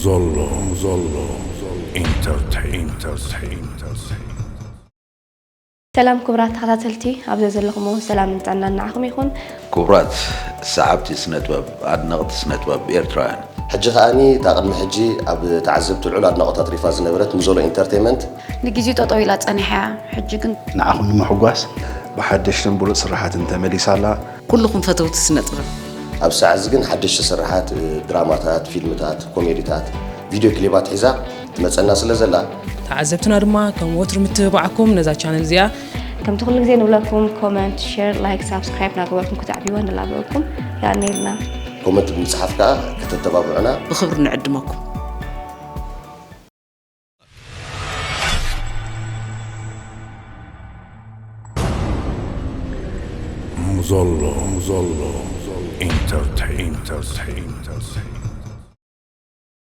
ዞሎ ዞሎ ኢንተርቴይን ኢንተርቴይን ኢንተርቴይን ሰላም ክቡራት ተኸታተልቲ፣ ኣብ ዘለኹሞ ሰላምን ጥዕናን ንዓኹም ይኹን። ክቡራት ሰዓብቲ ስነ ጥበብ፣ ኣድነቕቲ ስነ ጥበብ ኤርትራውያን፣ ሕጂ ከኣኒ እታ ቅድሚ ሕጂ ኣብ ተዓዘብቲ ልዑል ኣድናቖት ኣትሪፋ ዝነበረት ሙዞሎ ኢንተርቴይመንት ንግዜኡ ጠጠው ኢላ ጸኒሓ እያ። ሕጂ ግን ንዓኹም ንምሕጓስ ብሓደሽትን ብሉጽ ስራሓትን ተመሊሳ ኣላ። ኩልኹም ፈተውቲ ስነ ጥበብ ኣብ ሰዓት እዚ ግን ሓደሽቲ ስራሓት ድራማታት፣ ፊልምታት፣ ኮሜዲታት፣ ቪድዮ ክሊባት ሒዛ ትመጸና ስለ ዘላ ተዓዘብትና ድማ ከም ወትሩ ምትብባዕኩም ነዛ ቻነል እዚኣ ከምቲ ኩሉ ግዜ ንብለኩም comment share like subscribe እናገበርኩም ክትዕድይዋ ንላበወኩም። የቐንየልና። ኮመንት ብምጽሓፍ ከኣ ከተተባብዑና ብኽብሪ ንዕድመኩም። ዞሎ ዞሎ ኢንተርቴይን ኢንተርቴይን ኢንተርቴይን